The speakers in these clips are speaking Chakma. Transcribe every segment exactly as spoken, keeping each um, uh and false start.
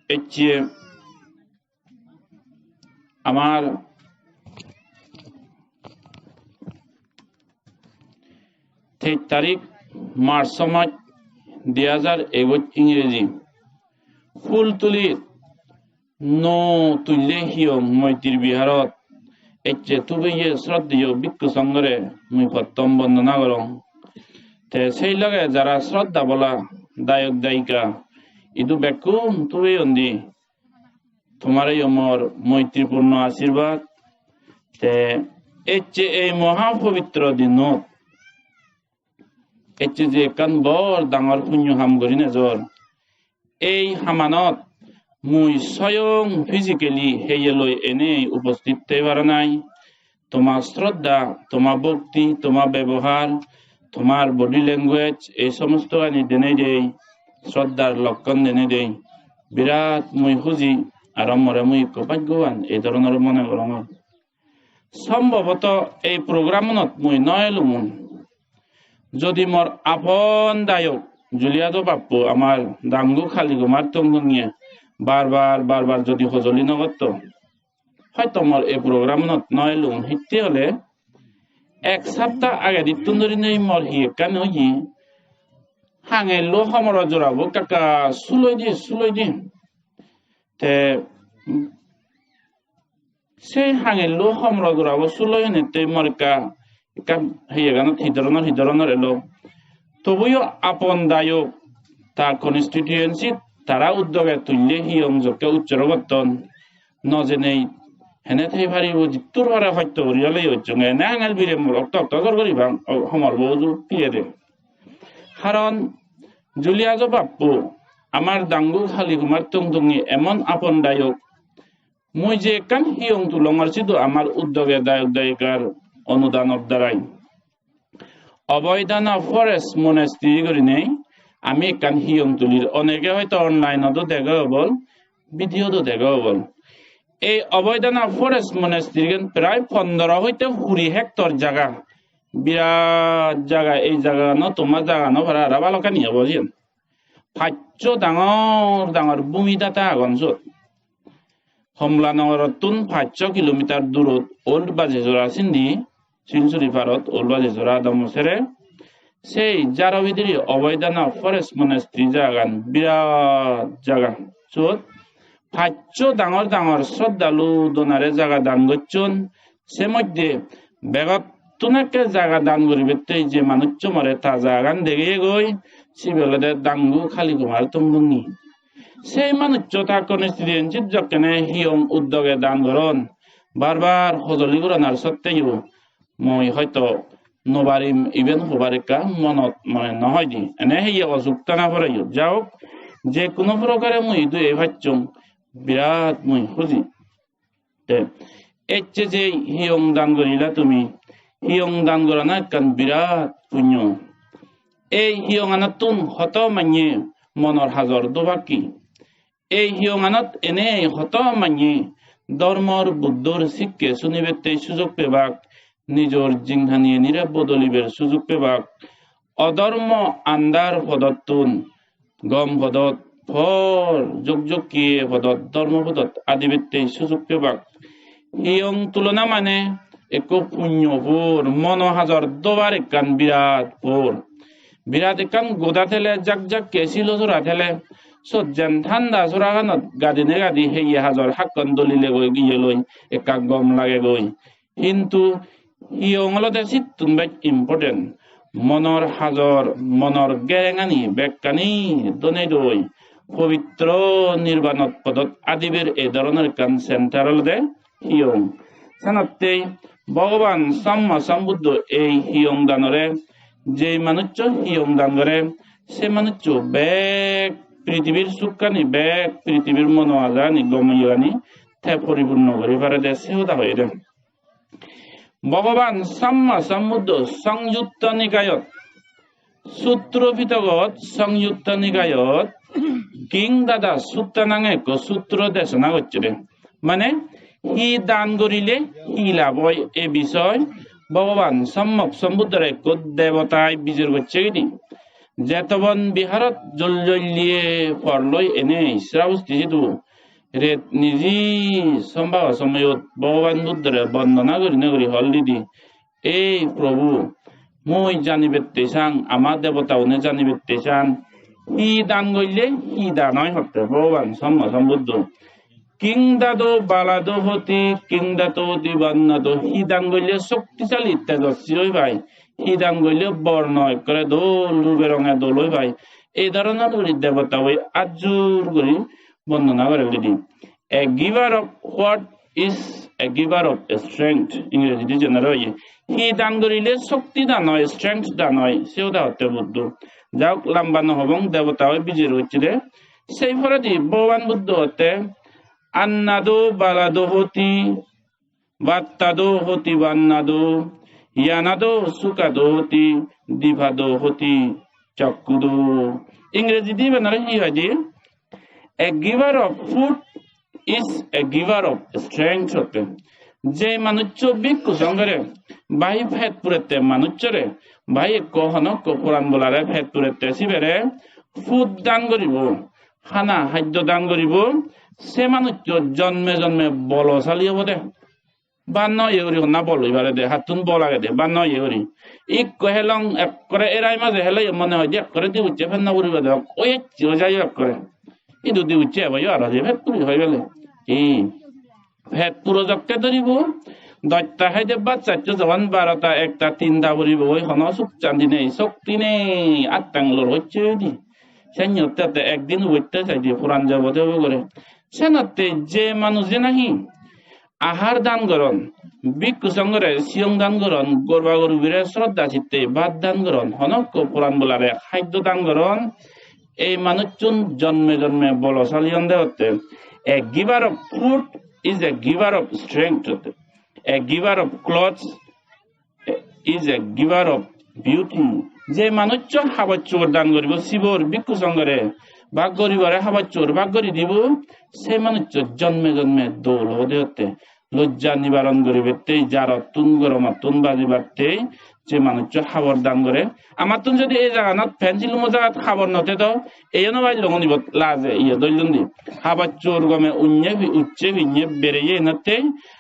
Ecche amar teis tarik March somaj dui hajar egoch ingreji. Phultulit nuo tulle hiyong Moitri Biharot ecche tubeye sroddheyo bhikkhu songhore mui pottom bondona gorong. Te sei loge jara sroddhabola dayok dayika idu bekkun tubeyondi, tomare yo mor moitripurno ashirbad. Te ecche ei moha pobitro dinot ecche je ekkan bor dangor punyo ham gurinei jor. Ei hamanot mui soyong physically heyeloi enei uposthit oi paranai. Toma sroddha, toma bhokti, toma bebohar, tomar body language, ei somostogani denei dei, sroddhar lokkon denei dei. Birat mui huji, aro more mui ikko bhaggoban ei dhoronor mone gorongor. Sombhoboto ei programunot mui no elungun. Jodi mor apon dayok Juliado bappu amar dangu Kali Kumar Tongtongye bar bar, bar bar jodi hojoli no gotto, hoito mor ei programunot no elungun. Hitte hole ek sapta agedittun dhurinei mor hi ekkan oye, hangello homoro jorabo ekka ekka suloi di, suloi di. Te sei hangello homoro jorabo suloi henette mor ekka, ekka heyeganot hi dhoronor, hi dhoronor elo. Tobuyo apon dayok ta constituency tara uddoge tulle hiyong jokke ussoro gotton, no jenei hene thei paribo, jittur pare hosto guri ole yocchonge. Ene angel bire mur okto okto jor guri bang, o, homor bo uju piyede. Karon Juliado bappu amar dangu Kali Kumar Tongtongye emon apon dayok, mui je ekkan hiyong tulongor sidu amar uddoge dayok dayikar onudanor darai. Oboidana Forest Monastery gurinei ami ekkan hiyong tulir. Onege hoito online-ot o dega obol, video-t o dega obol. Ei Oboidana Forest Monastery-gan prai pondro hoite kuri hectare jaga. Birat jaga, ei jagagano toma jaga no para, aro balokkani obo siyen. Paccho dangor dangor bhumidata agon sot. Komlanogorottun paccho kilometer durot Old Bajejora sindi, Silsuri parot Old Bajejora adamo sere. Sei jaro bidire Oboidana Forest Monastery jagagan, birat jaga. Sot paccho dangor dangor sroddhalu donare jaga dan gocchon. Se moddhe begottun ekke jaga dan guribatte je manuccho more ta jagagan degeyegoi, sibe olode dangu Kali Kumar Tongtongye. Sei manuccho ta constituency-t jokkene hiyong uddoge dan goron, bar bar hojoli goranar sotteyo mui hoito no parim iben hobar, ekka monot mone no hoide. Ene heye osuk tana poreyo. Ja hok, je hono prokare mui idu ei pacchong, birat mui huji. Te ecche je hiyong dan gorila tumi, hiyong dan gorana ekkan birat punyo. Ei hiyonganattun hoto manye monor hajor dobak ki. Ei hiyonganot enei hoto manye dhormor, Buddhor sikke sunibatte sujog pebak, nijor jinghaniyenire bodolibar sujog pebak, odhormo andar podottun gom podot, por jog joggiye podot, dhormo podot adibatte sujog pebak. Hiyong tulona mane ekko punyo por, mono hajor dobar ekkan birat por. Birat ekkan goda tele, jak jakke silo sora tele, sot jen thanda soraganot gadine gadi heye hajor hakkon dolile goi giyeloi ekka gom lagegoi. Hintu hiyong olode sittun bej important. Monor hajor, monor gerengani bekkani donei doi pobitro nirbanot podot adibar ei dhoronor ekkan center olode hiyong. Senottei Bhogoban Samma Sambuddho ei hiyong danore, jei manuccho hiyong dan gore, se manuccho bek prithibir sukkani, bek prithibir mono ajani, gom oyegani te poripunno guri parede, se hoda hoyede. Bhogoban Samma Sambuddho Sangyutta Nikayot, Sutro Pitogot, Sangyutta Nikayot, King Dada Sutta nange ekko sutro desona gocchede. Mane, hi dan gorile hi lab oi, e bisoy Bhogoban Sammok Sambuddhore ekko debotai bijor gocche gidi. Jetobon Biharot jol jolliye porloi enei Srabosti sidu ret niji sombaba somoyot Bhogoban Buddhore bondona gurinei guri hol didi, "Ei Prabhu, mui janibatte sang, ama debota une janibatte sang, hi dan goille hi dan oi?" hotte Bhogoban Samma Sambuddho. "King dado balado hoti, king dato hoti bannado." Hi dan goille shoktisali tejoswi oi pai, hi dan goille borno ekkore dol, rube ronge dol oi pai. Ei dhoronor guri debota oi ajjur guri bondona gore guri di. "A giver of what is a giver of strength," Ingrejidi jenere oye. Hi dan gorile shokti dan oi, strength dan oi, se hoda hotte Buddho. Jaok, lamba no hobong, debota oi bijir gocchede. Sei poredi Bhogoban Buddho hotte, "Annado balado hoti, vattado hoti bannado, yanado sukado hoti, dipado hoti chakkudo." Ingrejidi ibenore hi hoide? "A giver of food is a giver of strength," hotte. Je manuccho bhikkhu songhore, bai pet purette manucchore, bai ekko honokko poran bolare pet purette sibere food dan guribo, hana haddo dan guribo, se manuccho jonme jonme bolosali obode. Banno iye guri honna bol oi pare de, hattun bol age de, banno iye guri. Ikko helong ekkore erai maje heleyo mone hoi de ekkore dibucche penno guribo de, oyecche o jai ekkore. Idu dibucche ebo yo aro je pet puri hoi bele. Hi? Pet puro jokke doribo, dosta haide bacchacho joban barota, ekta, tinta puribo, oi hono suk chanti nei, shokti nei, attang lor hocche di. Sen yotte te ekdin ubotte saide, puran jabo de ugure. Senotte je manuje nahi ahar dan goron, bhikkhu songhore siyong dan goron, gorba gorbire sroddha chitte bhat dan goron, honokko poran bolare haddo dan goron, ei manuchun jonme jonme bolosali on de hotte. "A giver of food is a giver of strength," hotte. "A giver of clothes is a giver of beauty." Je manuccho habor subor dan guribo, sibor bhikkhu songhore, bhag guribore habor subor bhag guri dibo, se manuccho jonme jonme dol obode hotte. Lojja nibaron guribatte, jarottun goromottun bajibatte je manuccho habor dan gore. Amattun jodi ei jaganot pen silumo jagat habor no tedo, eiyo no pailung unibot laje iye dollun di. Habor subor gome unye pi-, ucche pinye bereye enotte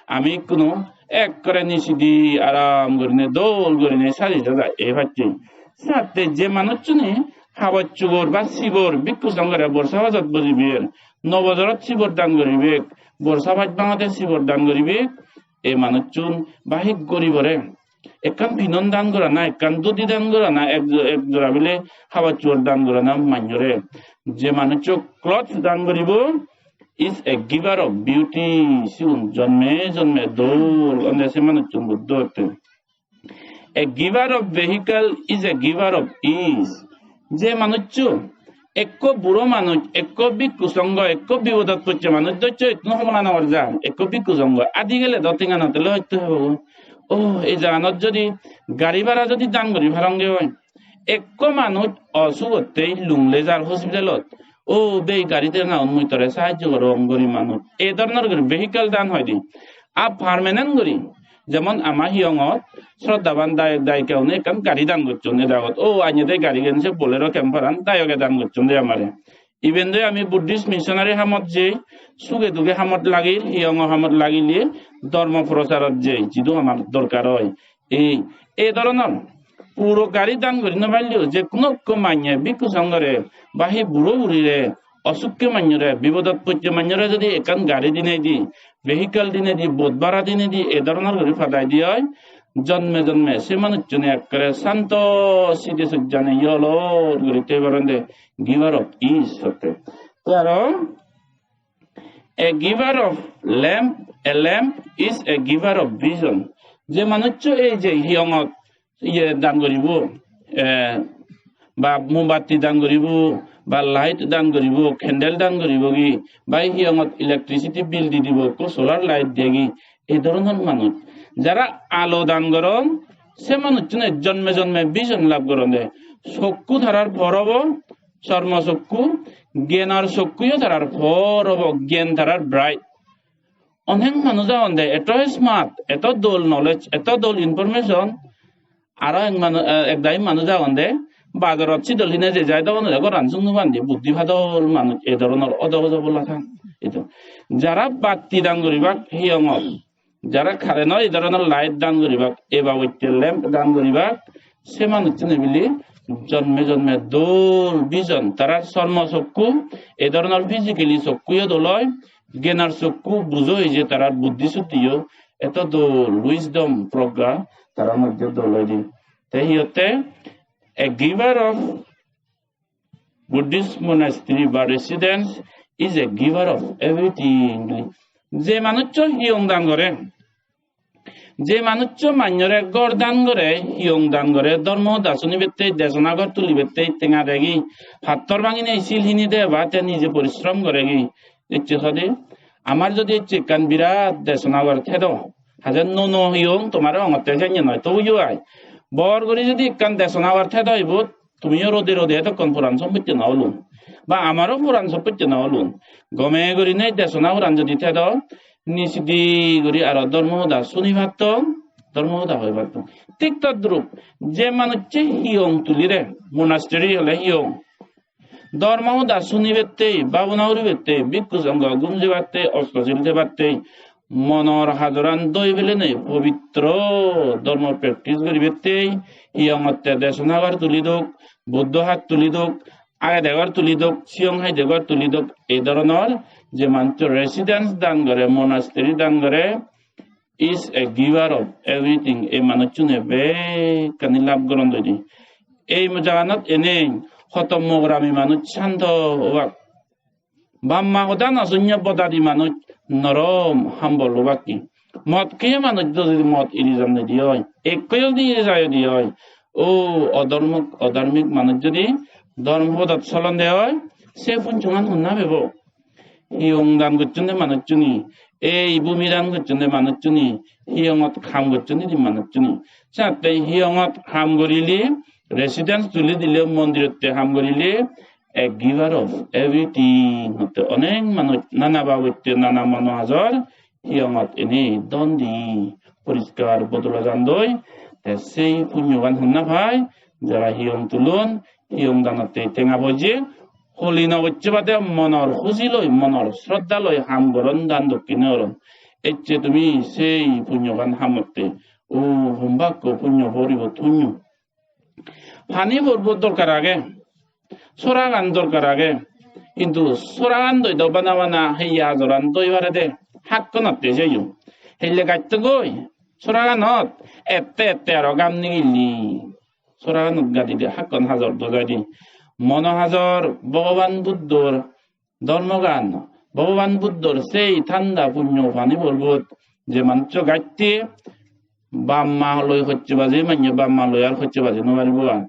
ami ikkunu ekkore nisidi aram gurine dol gurine sari sajai ei pacche. Satte je manuchchune habor subor ba sibor bhikkhu songhore borsa bajot bojiber, no bojorot sibor dan guribek, borsa baj bangode sibor dan guribek, ei manuchchun bahik guribore ekkan pinon dan gorana, ekkan dudi dan gorana, ek jo-, ek jora bile habor subor dan gorana manjore. Je manuchcho clothes dan guribo is a giver of beauty. Sigun jonme jonme dol onde se manuchchun Buddho hotte. A giver of vehicle is a giver of ease. Je manuchcho, ekko buro manuj, ekko bhikkhu songho, ekko bipodot pocche manuj docche hoyto no homona nw gor jar, ekko bhikkhu songho. Adi gele do tenga no tele hoyto hobo. Oh, ei jaganot jodi gari bhara jodi dan guri paronge oi, ekko manuj osuk otte lungle jar hospitalot. Oh, bei gari tenga un mui tore sahajjo gorong guri manuj. Ei dhoronor guri vehicle dan hoide. A permanent guri, jemon ama hiyongot sroddhaban dayok dayika une ekkan gari dan gocchon edagot. O, anye de gari gan se Bolero camper an dayoge dan gocchon de amare. Iben de ami Buddhist missionary hamot jei, suge duge hamot lagil, hiyongo hamot lagile, dhormo procharot jei, jidu amar dorkar oi. Ei, ei dhoronor puro gari dan guri no paileo, je kuno ekko manye bhikkhu songhore, ba hi buro burire, osukke manyore, bipodot pocche manyore jodi ekkan gari dinei di, vehicle dinei di, bot bhara dinei di, ei dhoronor guri padai di oi, jonme jonme se manuchchune ekkere santo side sojjane yolor guri thei paronde, giver of ease hotte. Te aro, a giver of lamp, a lamp is a giver of vision. Je manuchcho ei je hiyongot iye dan guribo, eh, ba mombatti dan guribo, ba light dan guribo, candle dan guribo gi, ba hiyongot electricity bill di dibo, ekko solar light degi, ei dhoronor manuj. Jara alo dan goron, se manuchchune jonme jonme vision lab goronde. Sokku tarar por obo, chormo sokku, gyanor sokkuyo tarar por obo, gyan tarar bright. Onek manuj agonde, eto smart, eto dol knowledge, eto dol information, aro ek manu-, eh, ek dagi manuj agonde, Bazarot sidol hine je jai dogonore goran sung no pandi, buddhi padol manuj, e doronor odo odo bola than. Edo. Jara batti dan guribak hiyongot, jara current-or e doronor light dan guribak, e babotte lamp dan guribak, se manuchchune bili jonme jonme dol vision, tarar sormo sokku, e doronor physically sokkuyo dol oi, gyanar sokku bujo oi je tarar buddhi suddiyo eto dol, wisdom, progga tarar moddhe dol oi de. Te hi hotte, a giver of Buddhist monastery ba residence is a giver of everything. Je manuccho hiyong dan gore, je manuccho manjore ghor dan gore, hiyong dan gore, dhormo hoda sunibatte, desona ghor tulibatte, tenga degi, pattor bangine sil hini de ba te nije porishrom gore gi, ecche sode. Amar jodi ecche ekkan birat desona ghor thedo, hajar nuo nuo hiyong tomare ongotte janye noi, tobuyo ai. Bor guri jodi ekkan desona ghor thedo ibot, tumiyo rode rode edokkon puran sompotte no olun. Ba amaro puran sompotte no olun. Gome gurinei desona puran jodi thedo, nisidi guri aro dhormo hoda suni pattong, dhormo hoda hoi pattong. Thik todrup, je manucche hiyong tulire, monastery hole hiyong. Dhormo hoda sunibatte, babona guribatte, bhikkhu songho gum jebatte, osto sil jebatte, monor hajoran doi belenei pobitro dhormo practice guribatte, hiyongotte desona ghor tuli dok, Buddho hat tuli dok, agede ghor tuli dok, siyong haide ghor tuli dok, ei dhoronor je manuccho residence dan gore, monastery dan gore, is a giver of everything. Ei manuchchune bekkani lab goron doi de. Ei jaganot enei hoto mogorami manuch santo obak. Bamma hoda no sunne bodadi manuj norom hambol obak ki. Mot kheye manuj jodi mot iri jande di oi, ekko jodi iri jai di oi, o odhormik, odhormik manuj jodi dhormo podot solonde oi, se punchungan honna pebo? Hiyong dan gocchonde manuchchune, ei bhumi dan gocchonde manuchchune, hiyongot ham gocchonde di manuchchune. Senotte hiyongot ham gorile, residence tuli dile, mondirotte ham gorile, a giver of everything. Hotte onek manuj nana babotte nana mono hajor hiyongot ene don di, poriskar bodolo jandoi. Te sei punyogan honna pai, jara hiyong tulon, hiyong danotte tenga boje, holi no gocche bade monor huji loi, monor sroddha loi ham goron, dan dokkine goron. Ecche tumi sei punyogan hamotte, o hombakko punyo poribo tunyo. Pani porbo dorkar age, soragan dorkar age, hintu soragan doi do bana bana heya hajoran doi pare de, hakkonotte jeyo. Helle gattogoi, soraganot ette ette aro gam nigilli. Soraganot gadi de hakkon hajor do jai de. Mono hajor Bhogoban Buddhor dhormogan, Bhogoban Buddhor sei thanda punyo pani porbot, je manuccho gatte, bamma loi hocche baje manye bamma loi ar hocche baje no paribo ar.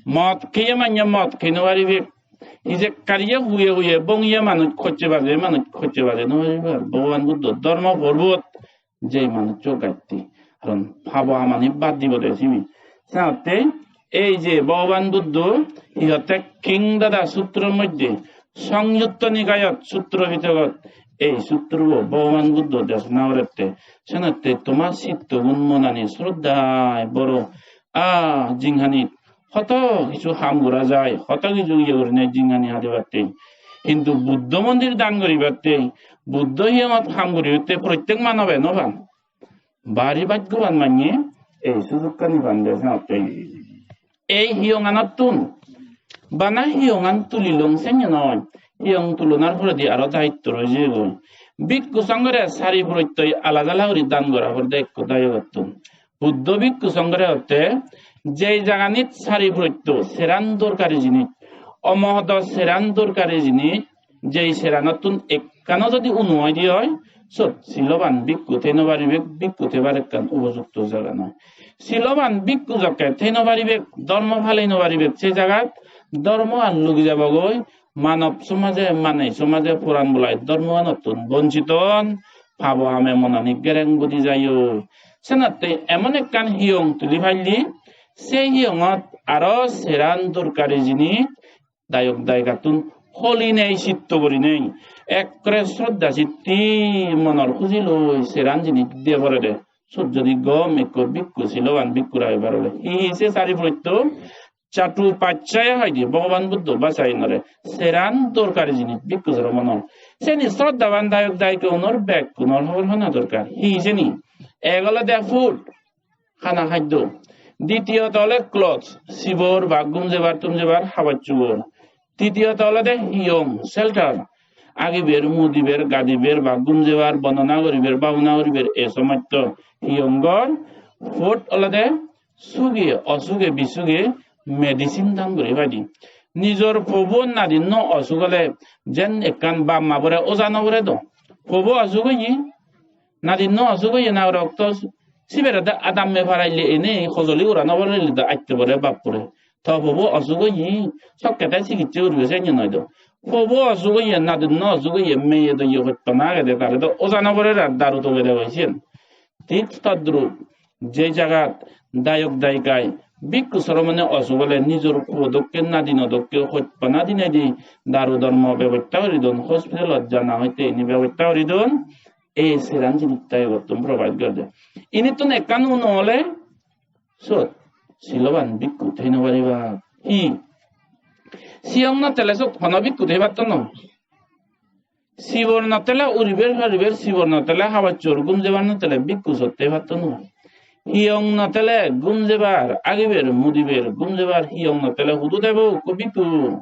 Mot kheye manye mot kheye no paribe. Hijekkariye huye huye bongiye manuj hocche baje manuj hocche baje no paribo ar. Bhogoban Buddho dhormo porbot, jei manuccho gatte. Karon pabo hamani bad dibo de sibe. Senotte ei je Bhogoban Buddho hi hotte King Dada Sutro moddhe, Sanyutta Nikayot sutro pitogot ei sutrobo Bhogoban Buddho desona gorette. Senotte toma sittogun monani sroddhai boro. Ah, jinghanit hoto hissu ham gora jai, hoto hissu iye gurinei jinghani hadebatte. Hintu Buddho mondir dan guribatte, Buddho hiyongot ham guribatte prottek manobe no pan. Bari bhaggoban manye ei sujukkani pande senotte. Ei hiyonganottun bana hiyongan tulilong senne noi. Hiyong tulonar poredi aro daitto roi jeyegoi. Bhikkhu songhore sari prottoi alada alada guri dan gora porede ekko dayogottun. Buddho bhikkhu songhore hotte, jei jaganit sari protto seran dorkari jinis, omohodo seran dorkari jinis, jei seranottun ekkano jodi unu oide oi, sot siloban bhikkhu thei no paribek, bhikkhu thebar ekkan upojukto jaga noi. Siloban bhikkhu jokke thei no paribek, dhormo palei no paribek, se jagat dhormoan lugi jabogoi, manob somaje, manei somaje poran bolai dhormoanottun bonchiton, pabo hame monani gereng godi jaiyo. Senotte emon ekkan hiyong tuli palle, se hiyongot aro seran dorkari jinis dayok dayikattun holinei sitto gurinei ekkore sroddha sitti monor huji loi seran jinis diye porede. Sot jodi gom ekko bhikkhu siloban bhikkhu ragebar ole, hi hi se sari protto Chattopadhyaya hoide Bhogoban Buddho bhasha inore. Seran dorkari jinis bhikkhu sromonor. Seni sroddhaban dayok dayika unor bekkunor hobor hona dorkar. Hi seni? Ek olode food, hana haddo. Ditiyot ole clothes, sibor ba gum jebar tum jebar habor subor. Titiyot olode hiyong, shelter. Agiber, mudiber, gadiber ba gum jebar, bondona guriber, bhabona guriber, e somosto hiyong gor. Fourth olode suge, osuge, bisuge medicine dan guri padi. Nijor pobo nadinno osuk ole jen ekkan bap ma bore oja no bore do. Pobo osuk oye, nadinno osuk oye na rokto sibere de adamme paraille ene hojoli gora no parile do atte bore bap bore. To pobo osuk oye, sokke te sikitse guribe senne noi do. Pobo osuk oye, nadinno osuk oye, meye doye hojpana agede tare do oja no bore ar daru togede goi siyen. Thik todrup, je jagat dayok dayikai bhikkhu sromone osuk ole nijor puo dokke nadino dokke hojpana dinedi daru dhormo bebosta guri don, hospitalot jana hoite ini bebosta guri don, ei seran jinis dayogottun provide gorede. Inittun ekkan uno ole sot siloban bhikkhu thei no pariba. Hi? Siyong no tele sot hono bhikkhu thei patto no. Sibor no tele uriber pariber, sibor no tele habor subor gum jebar no tele bhikkhu sot thei patto no. Hiyong no tele gum jebar, agiber, mudiber, gum jebar, hiyong no tele hudu thebo ekko bhikkhu?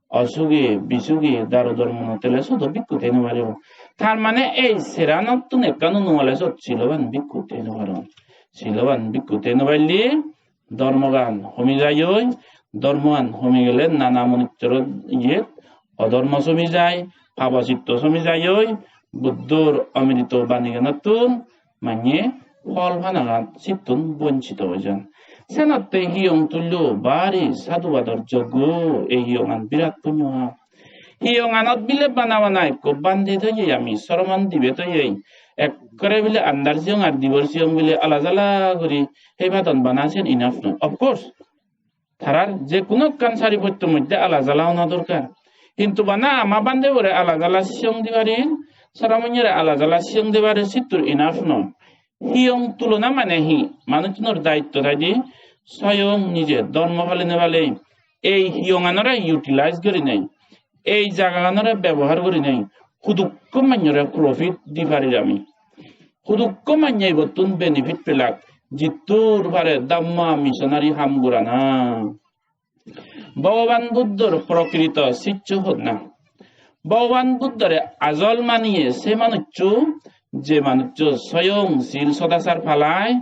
Osuge, bisuge, daru dhormo no tele sodo bhikkhu thei no paribo. Tar mane ei seranottun ekkan uno ole sot siloban bhikkhu thei no paron. Siloban bhikkhu thei no parile dhormogan homi jai oi, dhormogan homi gele nana monussorot iyet odhormo somi jai, pabo chitto somi jai oi, Buddhor omrito baniganottun manye phol panagan sittun bonchito oijon. Senotte hiyong tullo bari sadhubador joggo, ei hiyongan birat punyo ham. Hiyonganot bile bana bana ekko bhante toye ami, soromon dibe toye. Ekkore bile andar siyong ar dibor siyong bile ala jala guri hei padon bana siyen enough noi. Of course, tarar je hono ekkan sari potto moddhe ala jala ona dorkar. Hintu bana ama bhante bore ala jala siyong di parir, soromonore ala jala siyong di parir, sittur enough noi. Hiyong tulona mane hi? Manuchunor daitto thaide soyong nije dhormo paline pale ei hiyonganore utilize gurinei, ei jagaganore bebohar gurinei hudukko manjore profit di parir ami. Hudukko manje ibottun benefit pelak, jittur pare Dhamma missionary ham gorana. Bhogoban Buddhor prokrito siccho honna. Bhogoban Buddhore ajol maniye se manuccho, je manuccho soyong sil sodachar palai,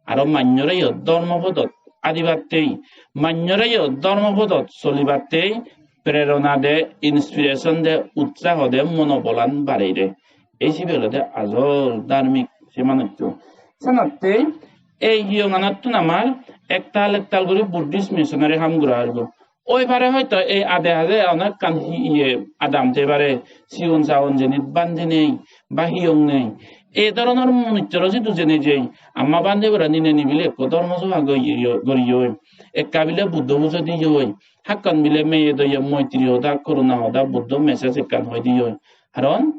aro manjoreyo dhormo podot adibattei, manjoreyo dhormo podot solibattei prerona de, inspiration de, utsaho de, monobolan barei de. Ei sibe olode ajol dharmik se manuccho. Senotte ei hiyonganottun amar ektal ektal guri Buddhist missionary ham gora poribo. Oi pare hoito ei ade haje onekkan hi-, iye adam thei pare, sigon sagon jenit bhante nei ba hiyong nei. Ei dhoronor manuchchoro sidu jene jei, ama bhante bore nine nibile ekko dhormo sobha goriyo-, goriyon, ekka bile Buddho pujo diyon, hakkon bile meye doye moitri hoda, koruna hoda, Buddho message ekkan hoi diyon. Karon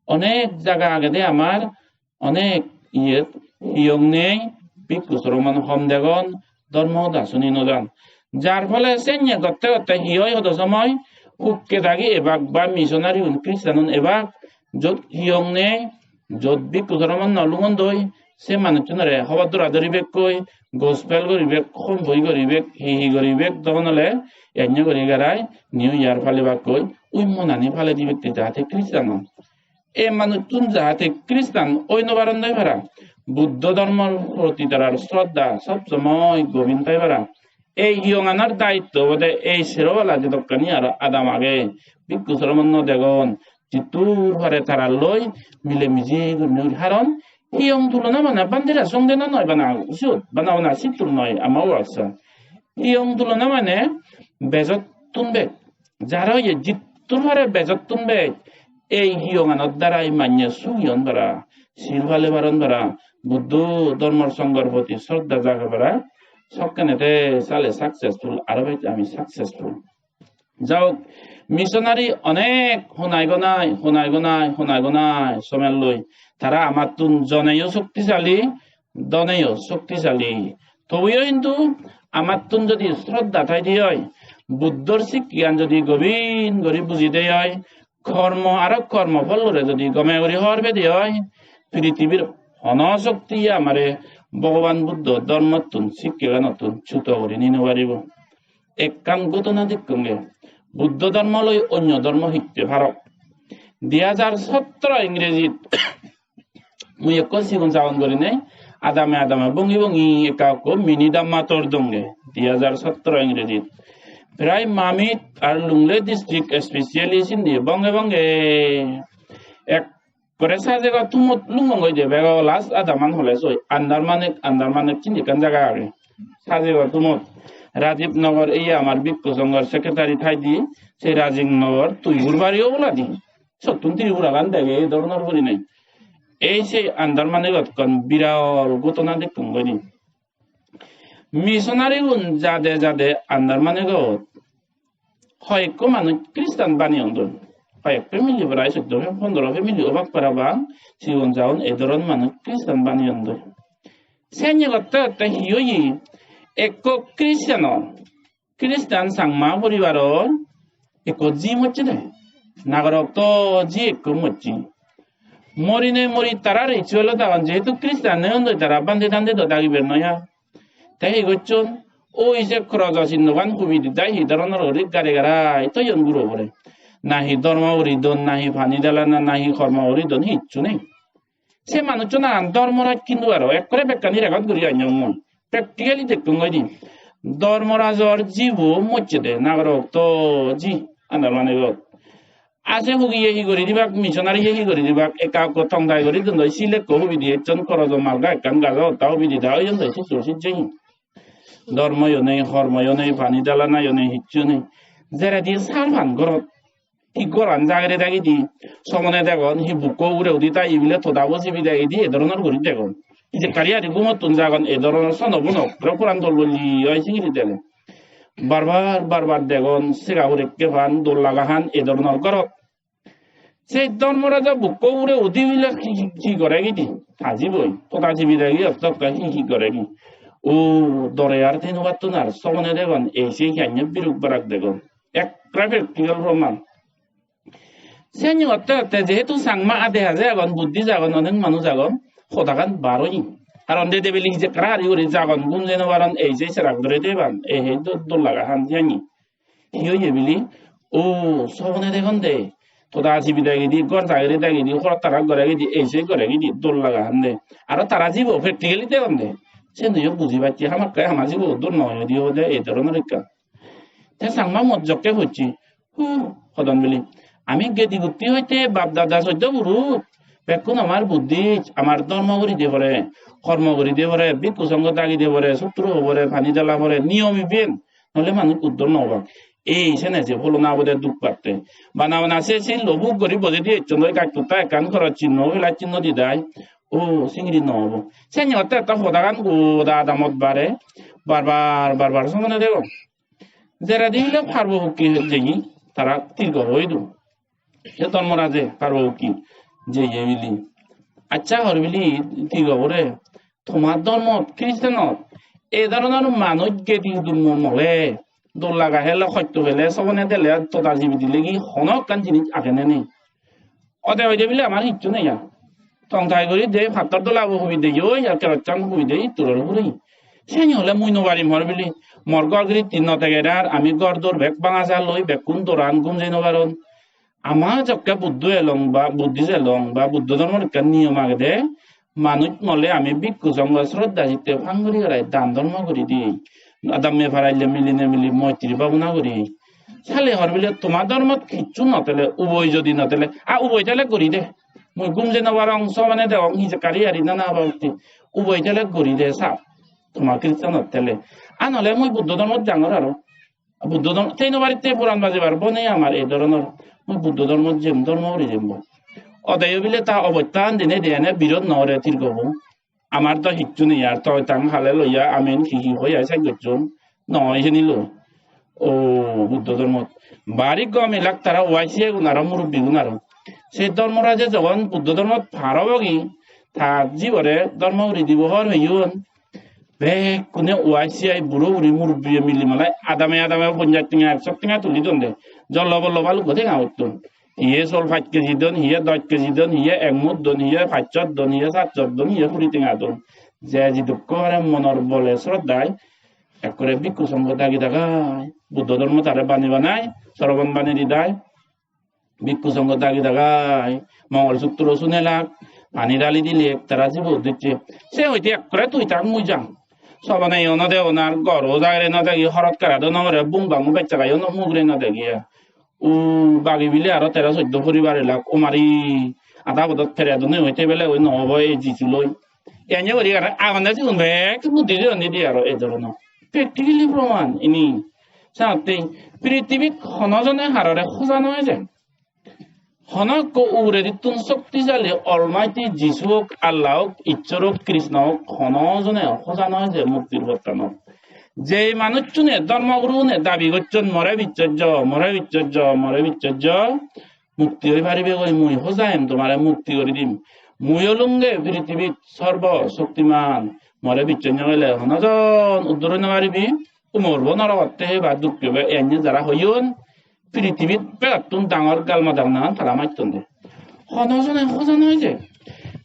onek jaga agede amar, onek iyet hiyong nei, bhikkhu sromon hom degon, dhormo hoda suni no jan. Jar phole senne gotte gotte hi oi, hodo somoy hukke dagi ebak ba missionary un, Christian un ebak, jot hiyong nei, jot bhikkhu sromon no lungondoi, se manuchunore hobor dora dori bekkoi, gospel guribek, homboi guribek, hi hi guribek, dogon ole enne guri garai New Year palibakkoi, ui monani pale dibekkoi jahate Christian un. Ei manuchun jahate Christian oi no paron doi para. Buddho dhormor proti tarar shraddha sob somoi gobin thai para. Ei hiyonganor daitto obode ei sero pala jedokkani aro adam age, bhikkhu sromon no degon, jittur pare tara loi mile mije gurinei uri. Karon hiyong tulona mane bhantera songde no noi bana siyot, bana bana sittur noi ama workshop. Hiyong tulona mane bejottun bej. Jara oye jittur pare bejottun bej, ei hiyonganor darai manye sugi on para, sil pale paron para, Buddho dhormor songhor proti shraddha jage para, sokkene te sale successful, aro bej ami successful. Jaok, missionary onek honai gonai, honai gonai, honai gonai somelloi. Tara amattun joneyo shoktisali, doneyo shoktisali. Tobuyo hintu amattun jodi sroddha thaide oi, Buddhor sikkegan jodi gobin guri bujide oi, kormo aro kormo pholore jodi gome guri hobor pede oi, pirithibir hono shoktiye amare Bhogoban Buddho dhormottun, sikkeganottun chuto guri ni no paribo. Ekkan ghotona dekkonge, Buddho dhormo loi onyo dhormo hitte parok. Di hajar sotro Ingrejit mui ekko sigon sagon gurinei adame adame bongi bongi ekka ekko mini dhamma tor donge. Di hajar sotro Ingrejit. Prai Mamit ar Lunglei district, especially sindi bonge bonge ekkore sajego tumot lungong goi de, bego last adaman hole soi Andarmanik, Andarmanik sindi ekkan jaga age. Sajego tumot Rajiv Nagar, ei amar Bhikkhu Sanghor secretary thaide, se Rajiv Nagar Tuigur bari oboladi. Sottun Tripuragan dege ei dhoronor gurinei. Ei se Andarmanigot ekkan birat ghotona dekkong goi di. Missionary gun jade jade Andarmanigot hoyekko manuj Christian baneyon don. Hoyek family, prai soddo fam-, pondro family obak parapang, sigon sagon ei dhoron manuj Christian baneyon don. Senne gotte gotte hi oye? Ekko Christian o Christian Changma poribaror ekko ji mocche de. Nagorokto ji ekko mocche. Morinei mori tara ritual-ot agon, jehetu Christian oyondoi tara bhante tante do dagiber noi ar. Te hi gocchon? Oi se krojo sinnogan hubi didai hi dhoronor guri gari garai toyon guro bore. Na hi dhormo guri don, na hi pani dalana, na hi kormo guri don, hissu nei. Se manuchcho nanan Dharmaraj hintu aro ekkore bekkani record guri annyong mui. Practically dekkong goi di. Dharmarajor jibo mocche de, nagorokto ji, Andarmanigot. Ase hugiye hi guri dibak, missionary ye hi guri dibak, ekka ekko tongtai guri dun doi, sil ekko hubi di ecchon, korojo malga ekkan gajo hotta hubi di da oyon doi, sijjo sijje hi. Dharmoyo nei, hormoyo nei, pani dalanayo nei, hissu nei. Jeredi sar pan gorot. Hi goran jagere dagedi, somone degon, hi bukko ugure udi ta ibile toda bojibi dagedi, e dhoronor guri degon. Ijekkari ari gumottun jagon, e dhoronor sono buno, puro puran dol guri oi singiri degon. Bar bar, bar bar degon, sega hurekke pan, dol laga han, e dhoronor gorot. Se Dharmaraja bukko ugure udi bile hi, hi, hi gore gidi? Haji boi, toda jibi dagi ottokke hi, hi gore gi? O, dore ar tenubattun ar somone degon, ei se hi anye biruk barak degon. Ekkere practical proman. Seni otte otte jehetu Changma ade haje agon, Buddhist agon, onek manuj agon, hodagan bar oye. Karon de debeli hije kara hari guri jagon, gum jei no paron, ei se serak dore deban, ei he do-, dol laga han jani. Hi oye bili? O, sobone degon de. Toda jibi dagedi, ghor jagere dagedi, horot tara gore gidi, ei se gore gidi, dol laga han de. Aro tara jibo practically degon de. Sen do yo buji pacche, hamakkai hama jibo dol noi, odi obode ei dhoronor ekkan. Te Changma mot jokke hocche, hu, hodon bili. Ami gedi gutti hoite bap dada soddo purut, bekkun amar Buddhist, amar dhormo guri de pore, hormo guri de pore, bhikkhu songho dagi de pore, sutro pore, pani dala pore, niyom iben, nole manuj uddor no obak. Ei sene je pholona obode duk patte. Bana bana se sil lo buk guri bojei di ecchon doi gaj tutta ekkan cross chinno, plus chinno didai. O, singiri no obo. Seni otte otte hodagan goda adamot bare, bar bar, bar bar somone degong. Jeredi hile Parbopokki jeye, tara tirgobo idu. Se Dharmaraje Parbopokki jeye bili. Accha hor bili tirgobore, tomar dhormot, Christianot, ei dhoronor manuj gedi dummo mole, dol laga hele, hosto pele, sobone dele, toda jibi dile gi hono ekkan jinis age ne nei? Ode oide bile amar hissu nei ar. Tongtai guri de, pattor dolabo hubi de, yoi ar kerochan hubi de, itturor ugure. Seni hole mui no parim hor bili. Mor ghor giritti no teger ar, ami ghor dor bek banga sal loi, bekkun doran gum jei no paron. Ama jokke Buddho elong ba Buddhist elong ba Buddho dhormor ekkan niyom agede, manuj mole ami bhikkhu songho sroddha chitte pang guri gorai dan dhormo guri di. Adamme paralle miline mili moitri bhabona guri. Sale hor bile toma dhormot hissu no tele, uboi jodi no tele, a uboi tele guri de. Mui gum jei no parong, somone degong, hijekkari ari nana babotti. Uboi tele guri de sap. Toma Christianot tele. A nole mui Buddho dhormot jangor aro. Buddho dhormo, tei no paritte puran bajebar bone amar ei dhoronor. Mui Buddho dhormot jem, dhormo guri jem bo. Odeyo bile ta obostan dine de ene birod no ore tirgobo. Amar do hissu nei ar, toi tang hale loiya amen hi hi hoi ai sai gocchon. Noi seni lo. O Buddho dhormot. Bari gom elak tara Y C A gun aro murubbi gun aro. Se Dharmaraje jogon Buddho dhormot par obogi, ta jibore dhormo guri dibo hor peyon. Bekkune Y C I buro buri murubbiye mili malai adame adame ponjaj tenga ekso tenga tuli don de. Jollo bollo balukko tenga utton. Hiye sol pach keji don, hiye dosh keji don, hiye ek mut don, hiye pach sot don, hiye sat sot don, hiye kuri tenga don. Je jidukko pare monor bole sroddhai ekkore bhikkhu songho dagi dagai. Buddho dhormo tare bani banai, sorobon bani didai. Bhikkhu songho dagi dagai, Mongol Sutro sunelak, pani dali dilek, tara jibo uddicche. Se hoite ekkore tui tak mui jang. Sobane yo no dego na, goro jagere no degi, horot kara do no gore, bung bangu bechchaga yo no mugure no degi. U bagi bile aro tero soddo poribar elak, umari, ada bodot pere do noi, tebele oi no obo ei jisuloi. Enya guri aro agonde sigun bek buddhi jeyonni di aro ei dhoronor. Practically proman ini. Senotte prithibit hono jone harore hoja no eje. Hono ekko uguredittun shoktisali Almighty Jisu ok, Allah ok, Ishshor ok, Krishna ok, hono jone hoja no eje muktir pottanot. Jei manuchchune, dhormogurune dabi gocchon, "More bichchojjo, more bichchojjo, more bichchojjo," mukti oi paribe goi, mui hoja em tomare mukti guri dim. Mui olunge prithibit sorbo shoktiman, more bichchonyo gele hono jon uddor oi no paribi, umorbo norogotte heba duk pebe, enne jara hoyon, prithibit begottun dangor gal madangan tara matton de. Hono jone hoja no eje.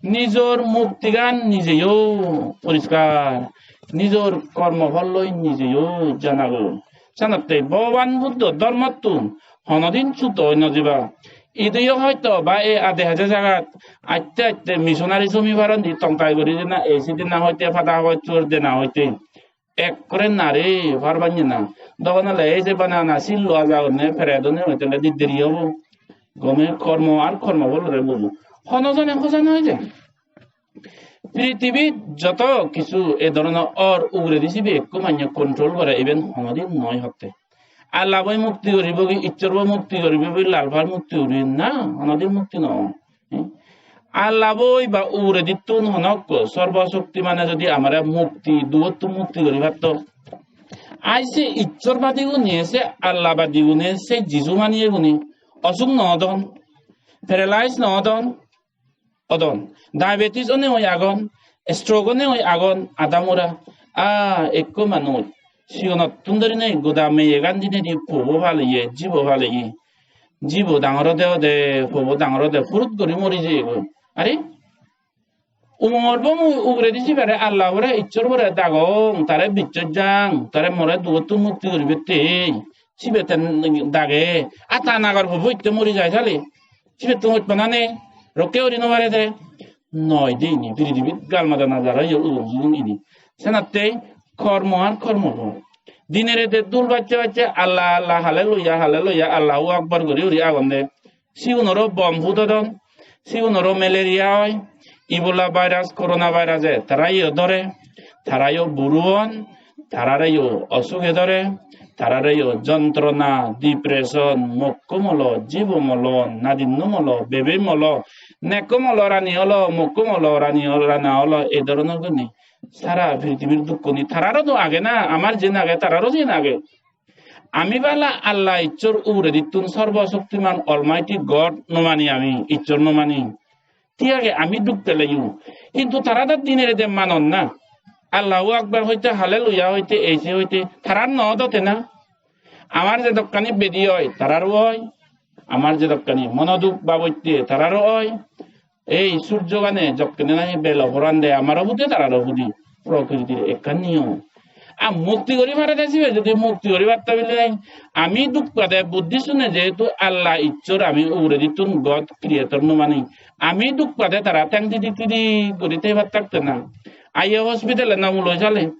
Nijor muktigan nijeyo poriskar, nijor kormo pholloi nijeyo janago. Senotte Bhogoban Buddho dhormottun honodin chuto oi no jiba. Iduyo hoito ba ei ade haje jagat atte atte missionary somi paron di tongkai guri dena, ei sidina hoite pada hobor dena hoite. Ekkore nare par banye na. Dogon ole ei je bana na sil lo aja gonne pere done hoite le di deri obo. Gome kormo ar kormo bolore bujo. Hono jone hoja no eje. Prithibit joto kichu e dhoronor or uguredi sibe ekku manye control gore, iben honodin noi hotte. Allah boi mukti guribo gi, Ishshor boi mukti guribo gi, Lalpar mukti guribo na, honodin mukti no. Allah boi ba uguredittun honokko sorbo shoktimane jodi amare mukti, dugottun mukti guri patto. Ai se Ishshor badigune, se Allah badigune, se Jisu maniyegune osuk no odon, paralyze no odon, odon. Diabetes onei agon, stroke onei agon, adamora. Ah, ekko manuj sigonottun dorinei goda meyegan dinedi pobo paleye, jibo paleye. Jibo dangor ode ode, pobo dangor ode, purut guri mori jeyegoi. Are? Umor bo mui uguredi sibere Allah bore, Ishshor bore dagong, tare bichchot jang, tare more dugottun mukti guribette. Sibe ten dage, ata nagor pobo itte mori jai sale. Sibettun hojpana nei, rokke guri no pare de. Noi de ini, pirithibit gal madan ajar oye, ugun sugun ini. Senatte kormo ar kormo phol. Dine rede dul bacche bacche Allah, Allah, hallelujah, hallelujah, Allahu Akbar guri guri agonde. Sigunoro bom pudodon, sigunoro malaria oi, Ebola virus, corona virus-e tarayo dore, tarayo buruon, tarareyo osuge dore, tarareyo jontrona, depression, mokko molo, jibo molo, nadinno molo, bebe molo, nekko molo rani olo, mokko molo rani olo, rana olo, ei dhoronor gurinei. Sara pirithibir dukkoni tararo do age na, amar jen age, tararo jen age. Ami bala Allah Ishshor uguredittun sorbo shoktiman Almighty God no mani ami, Ishshor no mani. Thik age, ami duk peleyo. Hintu tara do dine rede manon na. Allahu Akbar hoite, Hallelujah hoite, ei se hoite, tarar no odote na. Amar jedokkani bedi oi, tararo oi. Amar jedokkani mono duk babotte, tararo oi. Ei surjogane jokkene nahi belo poran de, amaro pudi, tararo pudi. Prokritir ekkan niyom. A mukti guri pare de sibe, jodi mukti guri patte bile, ami duk pade Buddhist-une jehetu Allah Ishshor, ami uguredittun God creator no mani. Ami duk pade tara teng tidi tidi guri thei pattak te na. Aye hospital-e no muloi sale.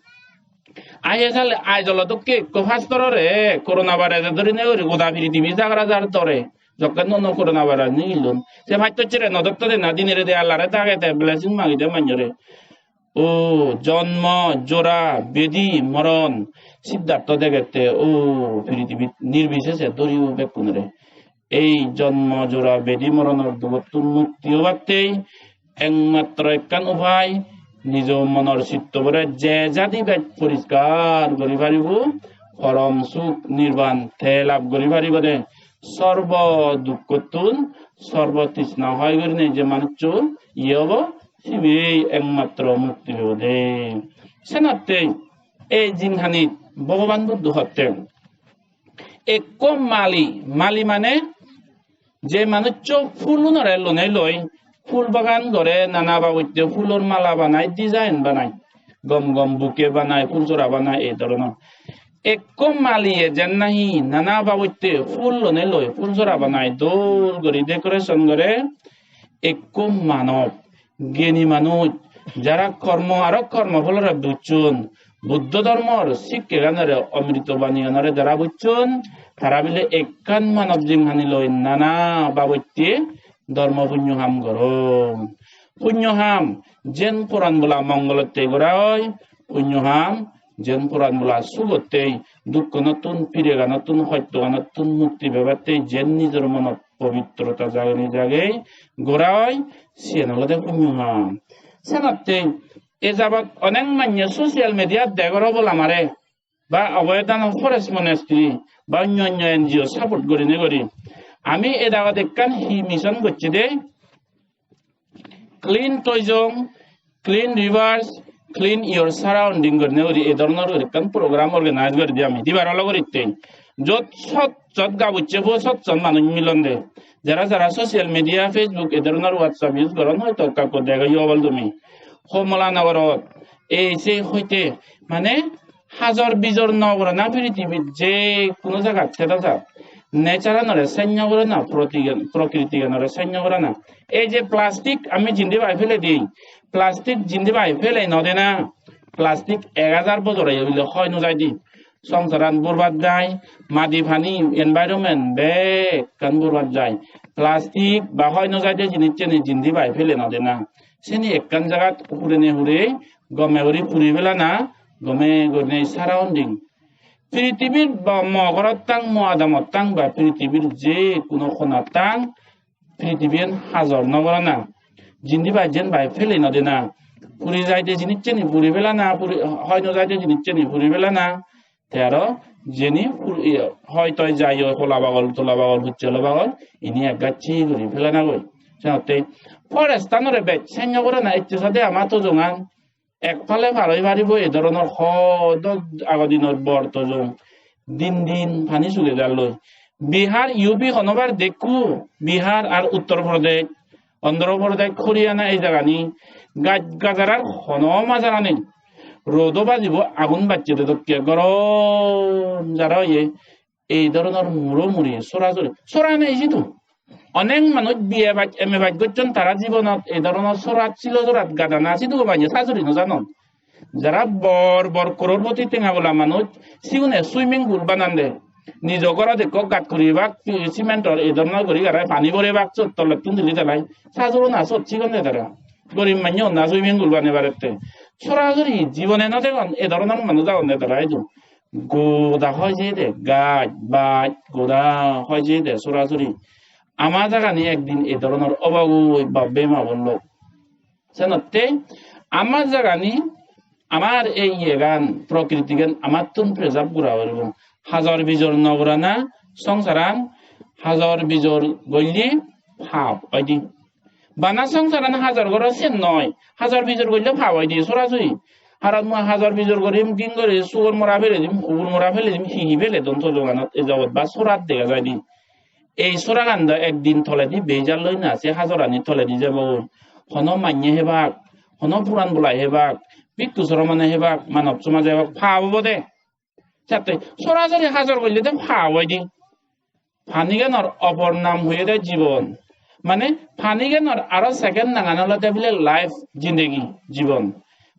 Aye sale Aizawl-o dokke ekko pastor-ore corona virus-e dhorinei guri goda piritibi jagra jar dore. Jokke nuo nuo corona virus nigillun. Se pastoccere no dotto de na, dine rede Allah-re dage te blessing magi de manjore. O jonmo, jora, bedi, moron, Siddhartho degette, o pirithibit nirbisese dhoribo bekkunore. Ei jonmo, jora, bedi, moronor dugottun mukti obattei ekmatro ekkan upai, nijo monor sittobore je jadi bej poriskar guri paribo, porom suk nirban te lab guri paribo de. Sorbo dukkottun, sorbo trishna hoi gurinei je manuccho iye obo, sibe ekmatro mukti pebode. Senotte ei jinhanit Bhogoban Buddho hotte, ekko mali, mali mane je manuccho phulunore lonei loi phul bagan gore, nana babotte phulor mala banai, design banai, gom gom bouquet banai, phul sora banai, ei dhoronor. Ekko maliye jen nahi nana babotte phul lonei loi phul sora banai, dol guri decoration gore, ekko manob, geni manuj, jara kormo aro kormo pholore bujjon, Buddho dhormor sikkeganore, omrito baniganore jara bujjon, tara bile ekkan manob jinghani loi nana babotte dhormo punyo ham goron. Punyo ham jen poran bola mongolotte gora oi, punyo ham jen poran bola sugotte, dukkonottun, pireganottun, hottoganottun mukti pebatte jen nijor monot pobitrota jagei jagei gora oi, siyen olode punyo ham. Senotte e jabot onek manye social media-t degor obola mare, ba Abhaya Dana Forest Monastery, ba onyo onyo N G O support gurinei guri. Ami e dagot ekkan hi mission gocchi de, Clean Toijong, Clean Rivers, Clean Your Surrounding gurinei guri, ei dhoronor guri ekkan program organize guri di ami, dibar olo guritte. Jot sot sot gabucche bo sot sot manuj milon de. Jara jara social media, Facebook, ei dhoronor WhatsApp use goron, hoito ekka ekko dega yo obol tumi. Homola Nogorot, ei sei hoite, mane, hajor bijor no gorana, pirithibit je hono jagat theda jat. Nature-anore senyo gorana, protigen-, prokritiganore senyo gorana. Ei je plastic ami jindi pai pele di, plastic jindi pai pele no dena, plastic ek hajar bojor oye bile hoi no jai di. Songsaran borbad jai, madi pani, environment bekkan borbad jai. Plastic ba hoi no jai de jinis seni jindi pai pele no dena. Seni ekkan jagat hurene hure gome guri puri pelana, gome gurinei surrounding. Pirithibir ba mo gorot tang, mo adamot tang, ba pirithibir je hono konat tang, pirithibian hajor no gorana. Jindi pai jen pai pele no dena. Puri jaide jinis seni puri pelana, puri, hoi no jaide jinis seni puri pelana. Te aro jeni pur-, iye, hoi toi jai oi, hola bagol, tola bagol, hucche hola bagol, ini ek gacche guri pelana goi. Senotte forest-anore bej senyo gorana, ecche sade ama Tojongan ek pale par oi paribo, ei dhoronor hodo ago dinor bor Tojong. Din din pani suge jalloi. Bihar, U P honobar dekku, Bihar ar Uttor Pradesh, Andhra Pradesh, Haryana, ei jagani gaj gajarar hono majara nei. Rodo bajibo, agun bacche de dokke, gorom jara oye. Ei dhoronor muro muri sora sori, sora nei sidu. Onek manuj B A pass, M A pass gocchon, tara jibonot ei dhoronor sorat, silo sorat gadana sidu manye sajuri no janon. Jara bor bor crorepoti tenga bola manuj, sigune swimming pool banande. Nijo gorot ekko gat guribak, cementor ei dhoronor guri garai pani borebak, sot tolettun tuli telai. Sajuro na sot sigon de tara. Gorib manye honna swimming pool banebarette. Sorasori jibone no degon, ei dhoronor manuj agonde tara idu. Goda hoi jeyede, gaj, baj, goda hoi jeyede sorasori. Ama jagani ekdin ei dhoronor obogoi, bap-bei ma-bon lok. Senotte ama jagani, amar ei iyegan, prokritigan amattun preserve gora poribo. Hajor bijor no gorana, songsaran hajor bijor golle pap oide. Bana songsaran hajor goro sen noi, hajor bijor golle pap oide sorasori. Haron mui hajor bijor gorim, ging gori sugor mora pele dim, hubur mora pele dim, hi hi pele don Tojonganot, ei jagat ba sorat dega jai de. Ei soragan do ekdin toledi bejalloi na, se hajorani toledi jebogoi. Hono manye hebak, hono puran bolai hebak, bhikkhu sromone hebak, manob somaje hebak, pap obode. Sette sorasori hajor golle de pap oide. Paniganor opor nam hoyede jibon. Mane paniganor aro second nangan olode bile life, jindegi, jibon.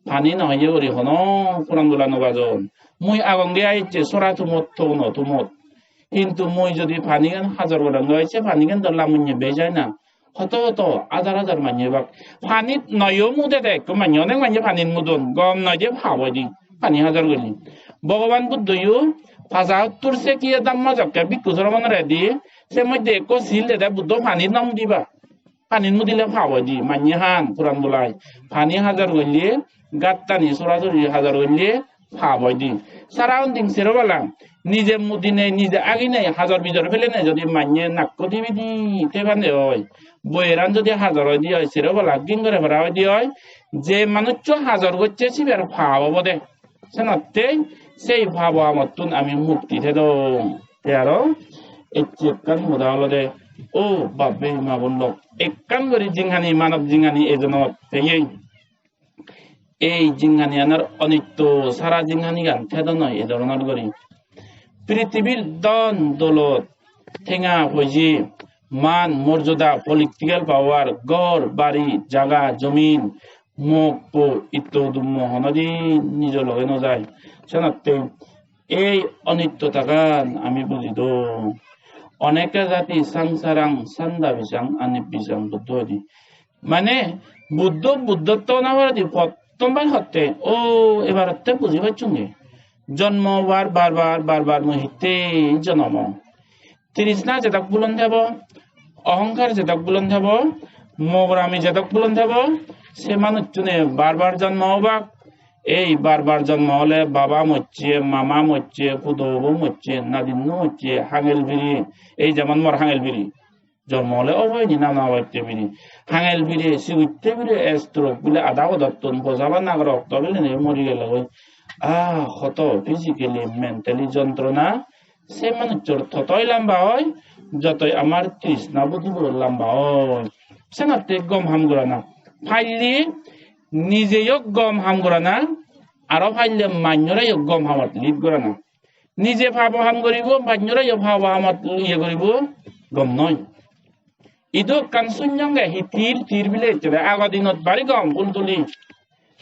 Pani no hoye guri hono puran bola no bajon. Mui agonge ai ecche sora tumot, toguno tumot. Hintu mui jodi panigan hajor gorong oi, se panigan do lamonye bejai na. Hoto hoto hajar hajar manye bak. Panit noyo mudede ekko manye, onek manye panit mudon. Gom noi je pap oide pani hajor golle. Bhogoban Buddhoyo paja hottur sekiye dhamma jokke bhikkhu sromonore di, se moddhe ekko sil dede Buddho panit no mudiba. Panit mudile pap oide, manye han, puran bolai. Pani hajor golle, gattani sorasori hajor golle, pap oide. Surrounding sero palla, nije mudinei, nije aginei, hajor bijor pelenei jodi manye nakko dibi di thebande oi, boiyeran jodi hajor oide oi, sero palla ging gore para oide oi, Je manuccho hajor gocche sibe aro pap obode. Senotte sei pabo hamottun ami mukti thedong. Te aro ecche ekkan hoda olode, o bab-bei ma-bon lok, ekkan guri jinghani, manob jinghani ejonot peyei. Ei jinghaniyanor onitto sara jinghanigan thedo noi e dhoronor guri. Prithibir dhon dolot, tenga poije, man morjoda, political power, ghor, bari, jaga, jomin, mok po, itto dummo honodin nijo loge no jai. Senotte ei onittotagan ami buji dong. Oneke jati sangsarang sanda bisang ani bisang Buddho hoide. Mane Buddho, Buddhotto hona poredi pottom bar hotte, o, ebaratte buji pacchunge. Jonmo bar, bar, bar, bar, bar mui hittey jonom ong. Trishna jedok bulon thebo, ohongkar jedok bulon thebo, mogorami jedok bulon thebo, se manuchchune bar bar jonmo obak. Ei bar bar jonmo ole baba mocche, mama mocche, pudobo mocche, nadinno mocche, hangel biri, ei jemon mor hangel biri. Jonmo ole obo hini nana obatte biri. Hangel biri, sigotte biri, stroke bile ada godottun, bojaba nagor okto bile ne mori gelo goi. Ah, hoto physically, mentally jontrona, se manuchor totoi lamba oi, jotoi amar trishna bodhi bo lamba oi. Senotte gom ham gorana. Palle nijeyo gom ham gorana, aro palle manyoreyo gom hamot lead gorana. Nije pabo ham goribo, manyoreyo pabo hamot iye goribo, gom noi. Idu ekkan sunnonge hi tir tir bile ecche de, ago dinot bari gom pul tuli.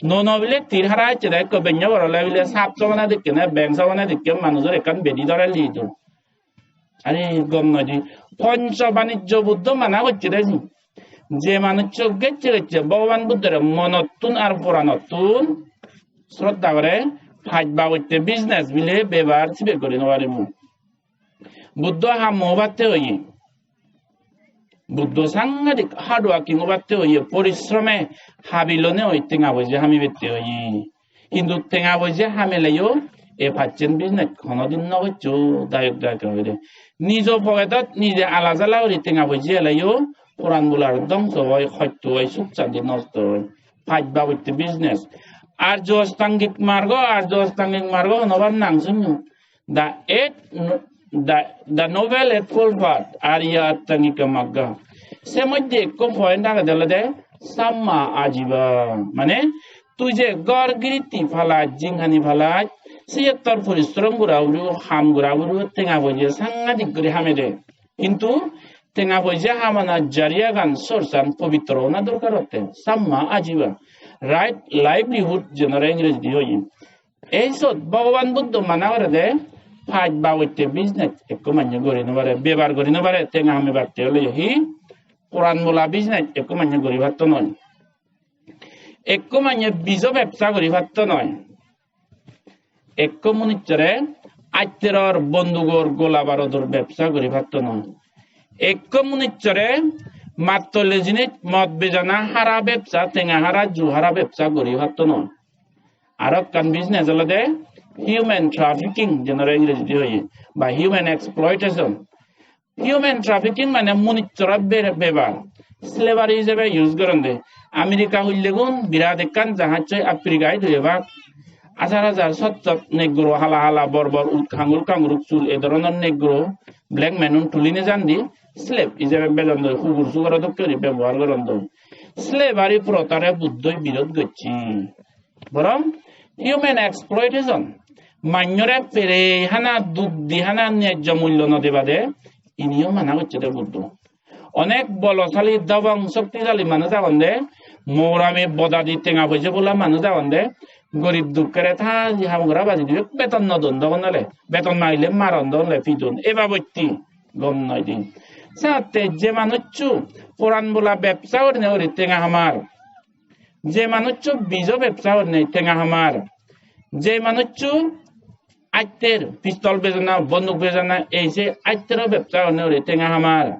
Nono bile tir hara ecche de, ekko benne bor ole bile sap sobone dikke ne, beng sobone dikke manujor ekkan bedi dore li idu. Are gom noi di. Poncho banijjo Buddho mana gocche de ji. Je manuccho gecche gecche Bhogoban Buddhore monottun ar poranottun sroddha gore, paj babotte business bile bebar sibe guri no paribo. Buddho ham obatte oye. Buddho sangadik hard working obatte oye, porisrome habilone oi tenga poije hamibatte oye. Hintu tenga poije hameleyo e pacchen business honodin no goccho dayok dayika hoide. Nijo poketot nije ala jala guri tenga poije eleyo poran bolar dongso oi, hosto oi, suk santi nosto oi. Paj babotte business. Arjo Astangik Margo, Arjo Astangik Margo honobar nang sunyo. The eight, the, the Noble Eightfold Path, Arya Astangika Magga. Se moddhe ekko point agede olode Samma Ajiva. Mane, tui je ghor giritti palaj, jinghani palaj, se tor porishrom gora uribo, ham gora uribo, tenga poije sangadik guri hamede. Hintu tenga poije hamana jariyagan sorsan pobitro ona dorkar otte. Samma Ajiva. Right livelihood jenore Engrejidi hoye. Ei sot Bhogoban Buddho mana gorede paj babotte business ekko manye guri no pare, bebar guri no pare, tenga hamebatte ole hi poran bola business ekko manye guri patto noi. Ekko manye bijo bebsa guri patto noi. Ekko munichore atteror bondugor gola barodor bebsa guri patto noi. Ekko munichore mattole jinis mod bejana hara bebsa, tenga hara, ju hara bebsa guri patto noi. Aro ekkan business olode human trafficking, jenore Engrejidi hoye, ba human exploitation. Human trafficking mane munichoro be-, bebar. Slavery hijebe use goronde. America hullegun birat ekkan jahaj oi Africa idu ebak. Hajar hajar sot sot negro, hala hala bor bor ut kangul kanguruk sul, e dhoronor negro black man un tuli nejandi slave hijebe bejon doi, hugur sugoro dokke guri bebohar goron doi. Slavery protha re Buddhoi birod gocche. Borong human exploitation, manyore pere hana, duk di hana, nejjo mullo no debade, iniyo mana gocche de Buddho. Onek bolosali, dobong, shoktisali manuj agon de, mogorami bodadi tenga poije bola manuj agon de, gorib dukkere ta ham gora baji dibe, beton no don dogon ole, beton magile maron dogon ole pidon, eba botti gom noi din. Satte je manuccho poran bola bebsa gorine guri tenga hamar, je manuccho bijo bebsa honne tenga hamar, je manuccho atter pistol bejana, bonduk bejana, ei se attero bebsa honne uri tenga hamar,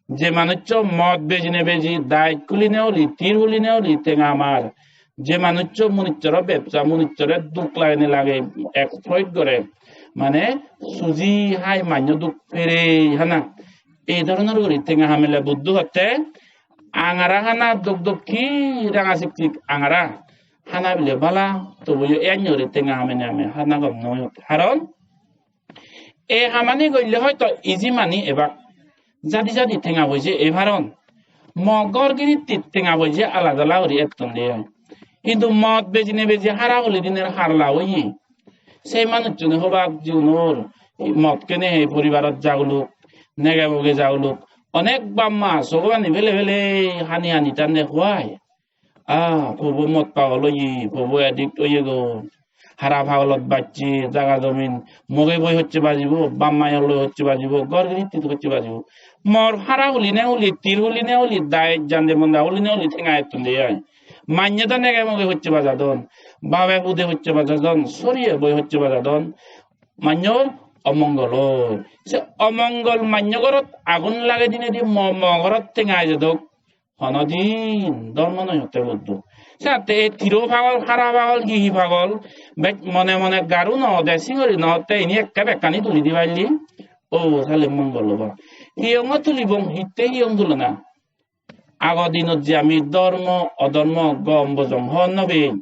je manuccho mod bejine beji, dai kuline uli, tir huline uli tenga hamar, je manuccho munichoro bebsa, munichore duk lagene lage, exploit gore, mane suji hai manyo duk pere hana, ei dhoronor guri tenga hamele Buddho hotte Angara hana duk duk hi ranga sik sik angara. Hana bile bala, tobuyo eyanni guri tenga hamene hame hana gom noi. Haron ei hamani golle hoito easy money ebak. Jadi jadi tenga poije ei paron. Mo ghor girittit tenga poije alada ala guri etton de oi. Hintu mot bejine beji hara huli diner harla oye. Sei manuchchune hobak jigunor mot kene he poribarot jaguluk, nege boge jaguluk. Onek bap ma sogobani pele pele hani hani tande huai. Ah, pobo mot pagol oye, pobo addict oye go. Hara pagolot bacche, jaga jomin, moge boi hocche bajibo, bap mayo loi hocche bajibo, ghor girittit hocche bajibo. Mor hara huli ne huli, tir huli ne huli, dai jande monda huli ne huli, tenga etton de ai. Manye do nege moge hocche bajadon, babe pude hocche bajadon, soriye boi hocche bajadon. Manyor omongol oi. Se omongol manyo gorot agun lage dinedi mo, mo gorot tenga ejedok. Honodin dhormo noi hotte Buddho. Sette ei tiro pagol, hara pagol, hi hi pagol, bek mone mone garu no ode, singori no otte, ini ekke bekkani tuli di palle. O, sale mongol obo. Hiyongo tulibong, hitte hiyong tulona? Ago dinot je ami dhormo, odhormo, gom bojong hon no pei.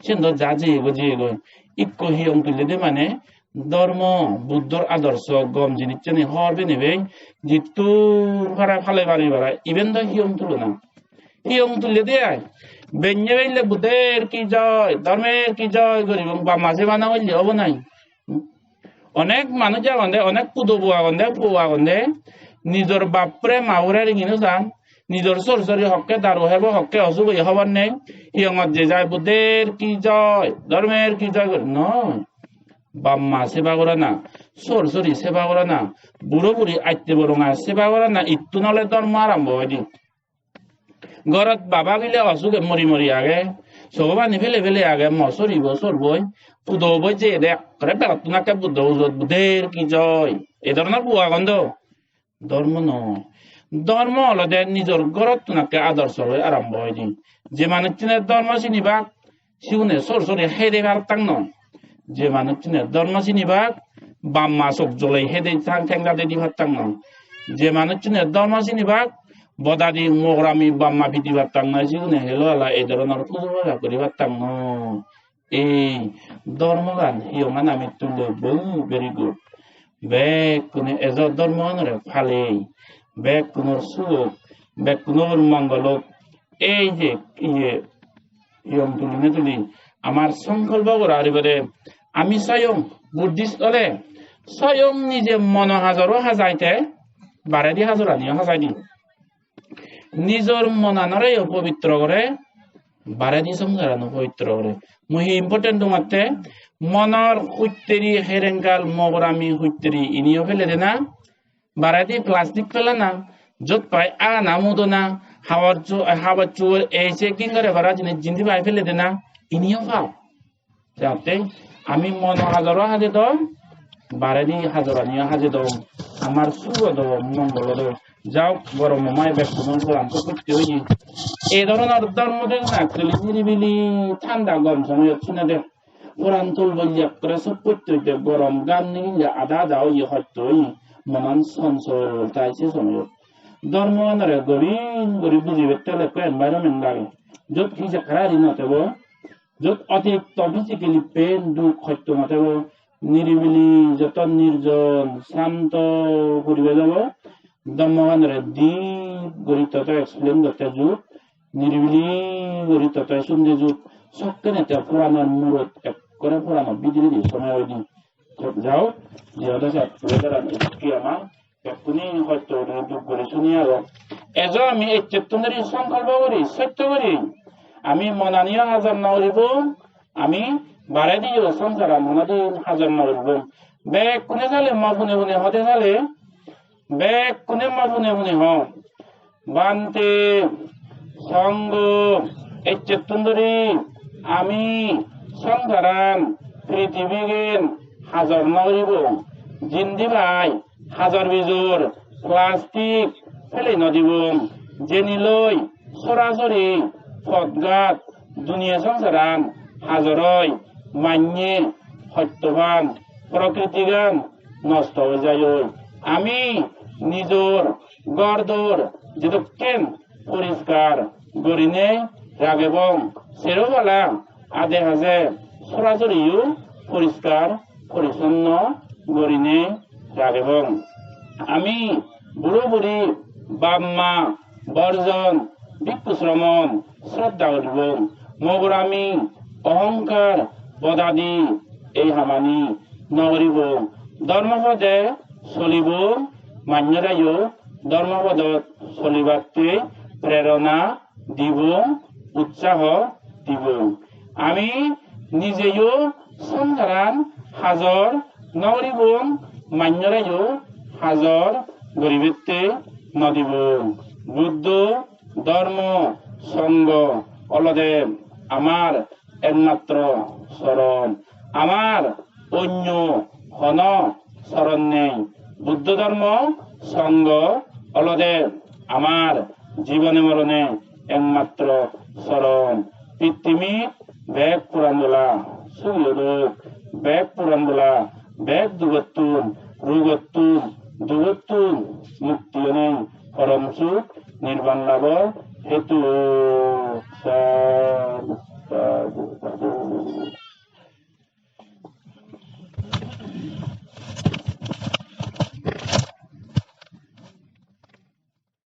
Sen do ja jeyegoi, jeyegoi. Ikko hiyong tulle de mane, dhormo, Buddhor adorso, gom jinissani hobor penei bei, jittur para pale pari para, iben do hiyong tulona. Hiyong tulle de ai. Benne belle Buddher ki joy, dhormer ki joy guribong, bap ma seba no golle obo nai. Onek manuj agonde, onek pudobo agonde, puo agonde, nijor bapre maure ringi no san, nijor sor sori hokke daru hebo, hokke osuk oye hobor nei, hiyongot je jai Buddher ki joy, dhormer ki joy guri, noi. Bap ma seba gorana, sor sori seba gorana, buro buri atte boronga seba gorana, ittun ole dhormo arambo oide. Gorot baba bile osuge mori mori age, sogobani pele pele age, mo soribo sorboi, pudobo je de ekkore begottun akke Buddho pujot, Buddher ki joy, e dhoronor puo agon do. Dhormo noi. Dhormo olode nijor gorottun akke adorso loi arambo oide. Je manuchchune dhormo sinibak, sigune sor sori hede parottak noi. Je manuchchune dhormo sinibak, bap ma sok jolei hede thang thengda dedi parottak noi. Je manuchchune dhormo sinibak, bodadi mogorami bap ma pidi parottak noi, sigune helo hala ei dhoronor pujo paja guri parottak noi. Ei dhormogan hiyongan ami tullei boi, very good. Bekkune ejo dhormoganore palei, bekkunor suk ok, bekkunor mongol ok. Ei je iye hiyong tulinei tuli amar songkolpo gora uribode ami soyong Buddhist ole soyong nije mono hajoro hajaite baredi hajoraniyo hajaidi. Nijor monanoreyo pobitro gore, baredi songsarano pobitro gore. Mui hi important dongotte, monor hutteri, herengal, mogorami hutteri iniyo pele dena, baredi plastic pelana, jot pai agana mudona, habor chu-, habor chubor ei se gingore bara jinis jindi pai pele dena, iniyo pap. Jatte ami mono hajoro hajedong, baredi hajoraniyo hajedong, amar sugo do, mongolo do. Jaok, goromo mai bekkunor poran to putti oye. Ei dhoronor dhormo degong actually niribili thanda gom somoyot sunede. Poran tolbolle ekkore soppotte oide, gorom gam nigille ada ada oye, hosto oye, monan sonchol tai se somoyot. Dhormoganore gobin guri bujibette ole ekko environment lage. Jot hi jekkara ari no tebo, jot otirikto physically pain, duk, hosto no tebo, niribili, joto nirjon, santo poribesh obo, dhormoganore deep guri toto explain gotte juk, niribili guri toto sunde juk, sokkene te poranor murot ekkore porano bidiredi somey oide. Jao, je hodo sat, weather an ki ama, Bekkune hosto guri duk guri suni agon. Ejo ami ecchettun dhuri songkolpo guri, sotto guri. Ami monaniyo hajor no guribong, ami barediyo songsaran honodin hajor no guribong. Bekkune sale mo pune pune hode sale, bekkune mo pune pune hon. Bhante, songho, ecchettun dhuri ami songsaran, prithibigan hajor no guribong. Jindi pai hajor bijor, plastic pele no dibong. Jeni loi sorasori podgat duniya songsaran hajor oi, manye hosto pan, prokritigan nosto oi jai oi. Ami nijor ghor dor jedokken poriskar gurinei ragebong. Sero palla ade haje sorasoriyo poriskar porisonno gurinei ragebong. Ami buro buri, bap ma, borjon, bhikkhu sromon sroddha guribong. Mogorami, ohongkar, bodadi ei hamani no guribong. Dhormo pode solibong, manjoreyo dhormo podot solibatte prerona dibong, utsaho dibong. Ami nijeyo songsaran hajor no guribong, manjoreyo hajor guribette no dibong. Buddho, dhormo, songho olode amar ekmatro soron. Amar onyo hono soron nei. Buddho, dhormo, songho olode amar jibone morone ekmatro soron. Pittimit bek poranbola sugi odok, bek poranbola bek dugottun, rugottun, dugottun mukti onei porom suk nirban labo hetu.